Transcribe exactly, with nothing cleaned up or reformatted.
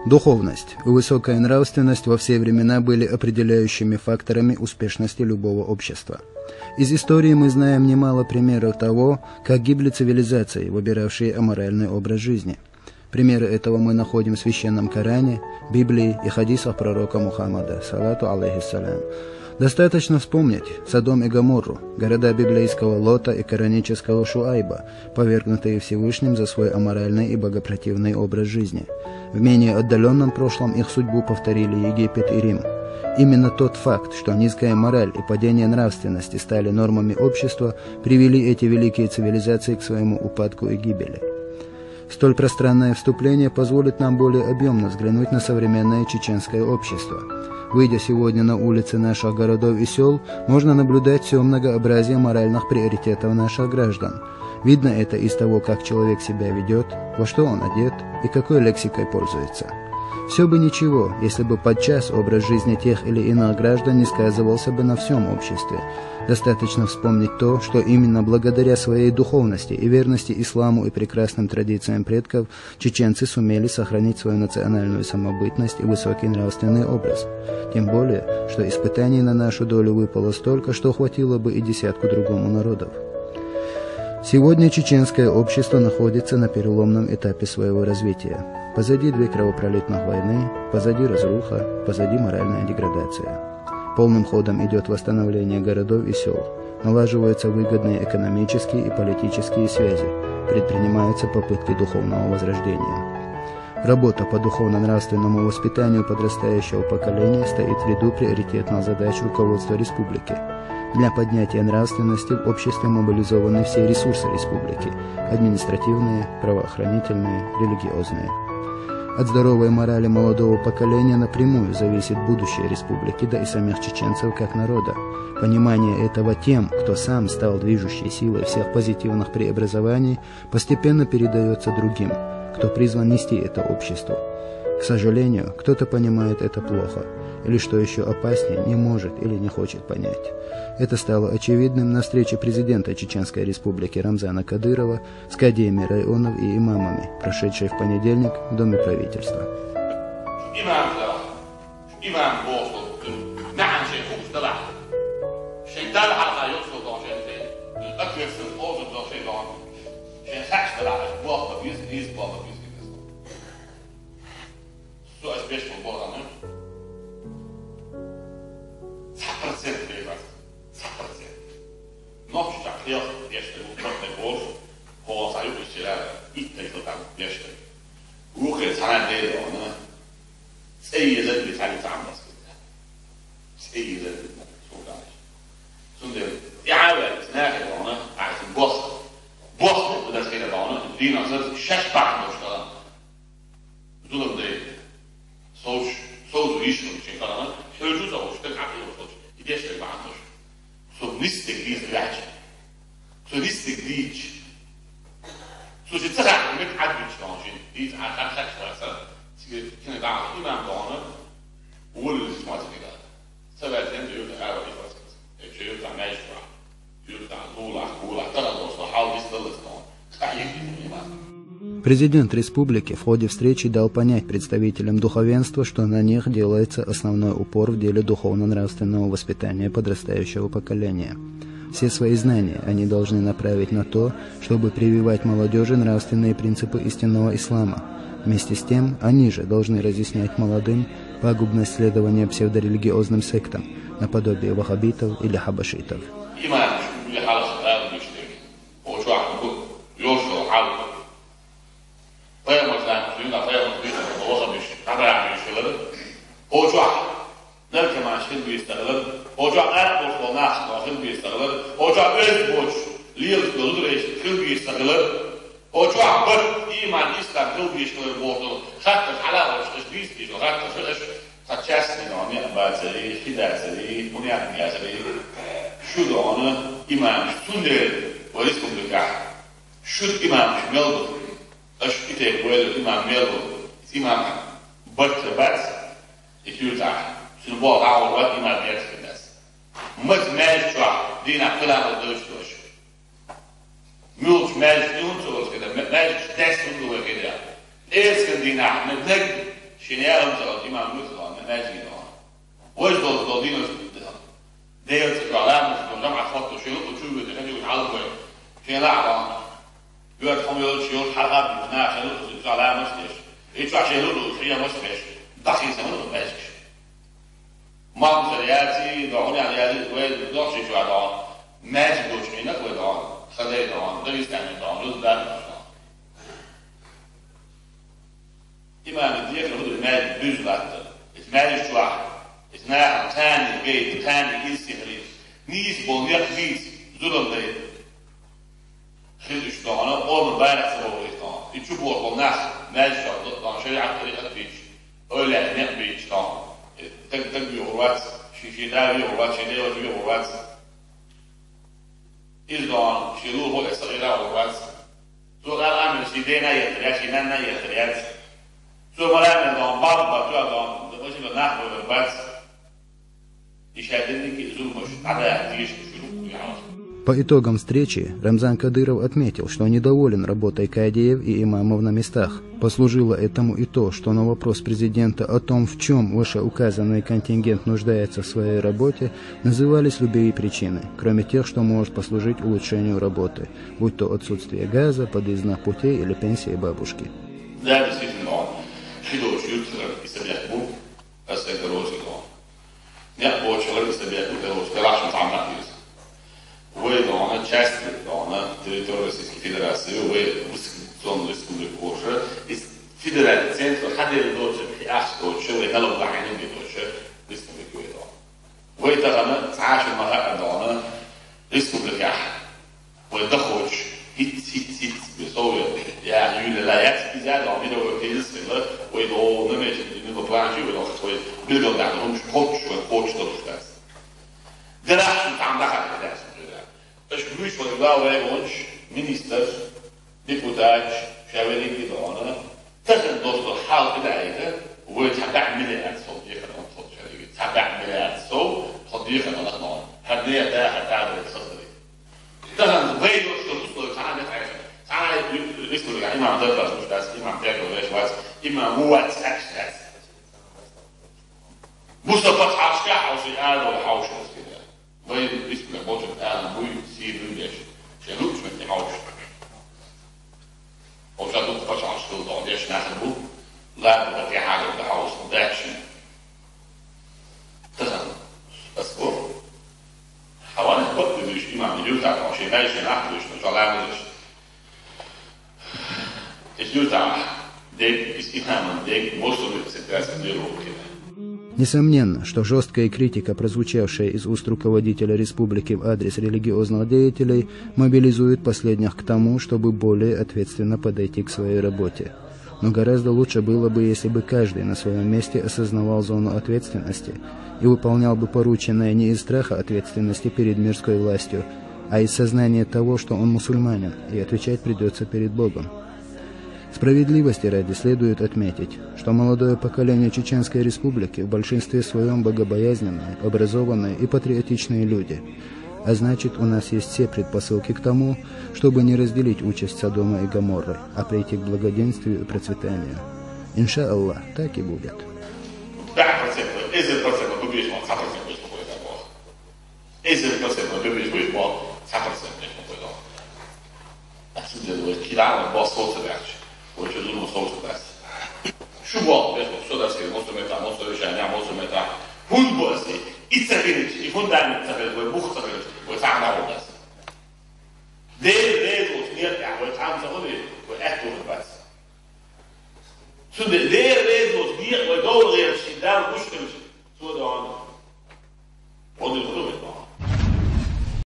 Духовность и высокая нравственность во все времена были определяющими факторами успешности любого общества. Из истории мы знаем немало примеров того, как гибли цивилизации, выбиравшие аморальный образ жизни. Примеры этого мы находим в Священном Коране, Библии и хадисах пророка Мухаммада, салату алейхиссалям. Достаточно вспомнить Содом и Гоморру, города библейского Лота и коранического Шуайба, повергнутые Всевышним за свой аморальный и богопротивный образ жизни. В менее отдаленном прошлом их судьбу повторили Египет и Рим. Именно тот факт, что низкая мораль и падение нравственности стали нормами общества, привели эти великие цивилизации к своему упадку и гибели. Столь пространное вступление позволит нам более объемно взглянуть на современное чеченское общество. Выйдя сегодня на улицы наших городов и сел, можно наблюдать все многообразие моральных приоритетов наших граждан. Видно это из того, как человек себя ведет, во что он одет и какой лексикой пользуется. Все бы ничего, если бы подчас образ жизни тех или иных граждан не сказывался бы на всем обществе. Достаточно вспомнить то, что именно благодаря своей духовности и верности исламу и прекрасным традициям предков чеченцы сумели сохранить свою национальную самобытность и высокий нравственный образ. Тем более, что испытаний на нашу долю выпало столько, что хватило бы и десятку другому народов. Сегодня чеченское общество находится на переломном этапе своего развития. Позади две кровопролитных войны, позади разруха, позади моральная деградация. Полным ходом идет восстановление городов и сел. Налаживаются выгодные экономические и политические связи, предпринимаются попытки духовного возрождения. Работа по духовно-нравственному воспитанию подрастающего поколения стоит в ряду приоритетных задач руководства республики. Для поднятия нравственности в обществе мобилизованы все ресурсы республики: административные, правоохранительные, религиозные. От здоровой морали молодого поколения напрямую зависит будущее республики, да и самих чеченцев как народа. Понимание этого тем, кто сам стал движущей силой всех позитивных преобразований, постепенно передается другим, кто призван нести это обществу. К сожалению, кто-то понимает это плохо, или, что еще опаснее, не может или не хочет понять. Это стало очевидным на встрече президента Чеченской Республики Рамзана Кадырова с кадиями районов и имамами, прошедшей в понедельник в Доме правительства. Имам да, имам болсун, наханче хубстала. Шайтан хала йоксу дошен, ответсен озу дошен. Шен хаш да, бохла биз, биз бохла биз. Су аш беш бохла. Цхьа процент бейбац. Цхьа процент. Нохча кхел дешта ву портный болш, хо са юкъ исчера, итта килограмм дешта. Вукхе цхьана дера вона, цӀе еза би цхьана цхьа амбас. ЦӀе еза би, султаныш. Цундела, я авел, знахе вона, а цун бос. Бос, куда скеда вона, дина сар шаш бахмаш кала. Зулам дай. Соуш, соуш ишхун шин калама, хьуджу соуш, так хьакъи соуш. Идеш дай бахмаш. Со нистек диз вяч. Со нистек дич. Со чи цахак мет адвич тон шин. Диз а хак хак шваса. Сиге кина да имам дона. Улис мат кида. Саватен дай юта хава ишваса. Эче юта майшва. Юта лула, лула, тара лоса, хал дис далас тон. Кстати, имам. Президент республики в ходе встречи дал понять представителям духовенства, что на них делается основной упор в деле духовно-нравственного воспитания подрастающего поколения. Все свои знания они должны направить на то, чтобы прививать молодёжи нравственные принципы истинного ислама. Вместе с тем, они же должны разъяснять молодым пагубность следования псевдорелигиозным сектам, наподобие ваххабитов или хабашитов. Имам, шули халас, да, миште. Очо ахму, ёшо хал. Пайгамбар зан, шуна пайгамбар бийса, Аллаха биш, Абрахам биш шилер. Очо ах, наркоман шил бийса шилер. Очо ах, ар бос бол нахс но шил бийса шилер. Очо ах, эз боч, лил шил рейш шил бийса шилер. Очо ах, бат, иман, ислам шил бийса шилер босо. Хатта хала боч, эш бийса шил, хатта шил эш. Ха частный но, не бацари, хидацари, мунятни ясари. Шу дона имам, шундер, ва республика. Шут имам мел бу. Аш ите бойл имам мел бу. Имам барт бац. Итюта. Шун бол хавр бат имам бац. Мат мел чуа, дина калам дойш дош. Мулч мел шун цо кеда, мел дес шун кеда. Эскен дина, мел Шен яхамца имам муцлан, маьждиг дон. Вож дол, дол динос дон. Дел цӀа ламаз дон, жамаӀат хатто, шен луъу чу веза, хажи веза, хьалхой. Шен лаӀа дон. Гуьрт хьо йолчу йолчу хьалха а бийца, нах шен луъу цӀа ламаз деш. И чохь шен луъу хиямаш деш. Дахийса хӀун маьждигаш. Мамсара яций, догӀун ял яций, вай дохчий чохь догӀун. Маьждиг долчу хьенах вай догӀун. Хазай догӀун, Дагестане догӀун, Рузбан догӀун. Имаман дехар хӀун ду, маьждиг буьзна латтар. Иза маьждиг чохь, иза нахана кхане гайта, кхане иза сихьрийта, нийса болу некъ бийца, зулам дайта. Хила уьш догӀана, къоман барах ца бохуьйту догӀана. И чу боху болу нах, маьждиг чохь догӀана, шариӀат тӀарикъат бийча, ойла яьлла некъ бийча догӀана. Таг, таг вехур вац, ши, ши да вехур вац, ши деваш вехур вац. Иза догӀана, ши лулахо а сагӀира а вахар вац. Цо къаркъа а мелла, ши дена а еттар яц, ши нанна а еттар яц. Цо мара а мелла догӀана, баб бац, цо а догӀана, дакъа ши нах вахар бац. И ша дерриге а зуламаш дӀадаха дезаш шу рукъ яхьалаш. По итогам встречи Рамзан Кадыров отметил, что недоволен работой кадиев и имамов на местах. Послужило этому и то, что на вопрос президента о том, в чем вышеуказанный контингент нуждается в своей работе, назывались любые причины, кроме тех, что может послужить улучшению работы, будь то отсутствие газа, подъездных путей или пенсии бабушки. Да, действительно, он хидош юртсалар и сабехбу, аса гороси дон. Некъ бочалар и сабехбу, гороси, галашна там написано. Вай дона, часть дона, территория Российской Федерации, вай Конституционный республика Орша, из федеральный центр, хадер доча, ахс доча, вай налог лахьина доча, республика вай дона. Вай тахана цхьа шу ма хаьа дона республикехь. Вай дахочуш, хӀиц, хӀиц, хӀиц, бе совет, я юьлла яц, иза дона мировой кризис хилла, вай дона меча, мировой план чи, вай дона, вай билгалдаьхна хӀумаш кхоччуш, вай кхоччуш долуш дац. Делахь шу тхьамда хатта дац хӀума. Аша гуьйш вай главрайонаш, министр, депутаташ, ша верриг а дона, тахана долуш долу хьал тӀедаийта, вай цхьа бӀе миллиард сов дехар дан тхо шаьрга, цхьа бӀе миллиард сов тхо дехар дан тхо. ХӀара нехан дахар тӀаьхьа хаздари. Тахана вай йолуш долу условия цхьа а ца хьаьжна. Цхьа а республика имам дарбаш луш дац, имам тӀекъала веш вац, имам ву вац, цхьаъ дац. Муса пачхьалкхашкахь хьовсий, ала хьовсуш хаза хилла. Вай республика болчун ала буй, сийр буй деш. Шен луучу метте хьовсуш. Оцу дукха пачхьалкхаш хилла деш нах бу, ладно, тӀехьа дан хьовсуш дац шен. Тахана ас боху, хьаван бакъ дуьйш имам юьртахь шен дай шен ахь дуьйш, но чо ламазаш. Иза юьртахь дег, иза имаман дег, мосулман цепляться не руки. Несомненно, что жесткая критика, прозвучавшая из уст руководителя республики в адрес религиозных деятелей, мобилизует последних к тому, чтобы более ответственно подойти к своей работе. Но гораздо лучше было бы, если бы каждый на своем месте осознавал зону ответственности и выполнял бы порученное не из страха ответственности перед мирской властью, а из сознания того, что он мусульманин, и отвечать придётся перед Богом. Справедливости ради следует отметить, что молодое поколение Чеченской Республики в большинстве своём богобоязненные, образованные и патриотичные люди. А значит, у нас есть все предпосылки к тому, чтобы не разделить участь Содома и Гоморры, а прийти к благоденствию и процветанию. Иншааллах, так и будет. Баьхьа процент, эзар процент, бу беш ма, цхьа процент беш ма хой дар боху. Эзар процент, бу беш ма, цхьа процент беш ма хой дар. Аса деза вай кидала бо соцу даьхча, вай чу зума соцу дац. Шу боху беш ма, со дац кхин, мосу мета, мосу решение, мосу мета. ХӀунда бо аса, и ца хилча, и фундамент ца хилча, вай бух ца хилча, вай цхьа а ма дац.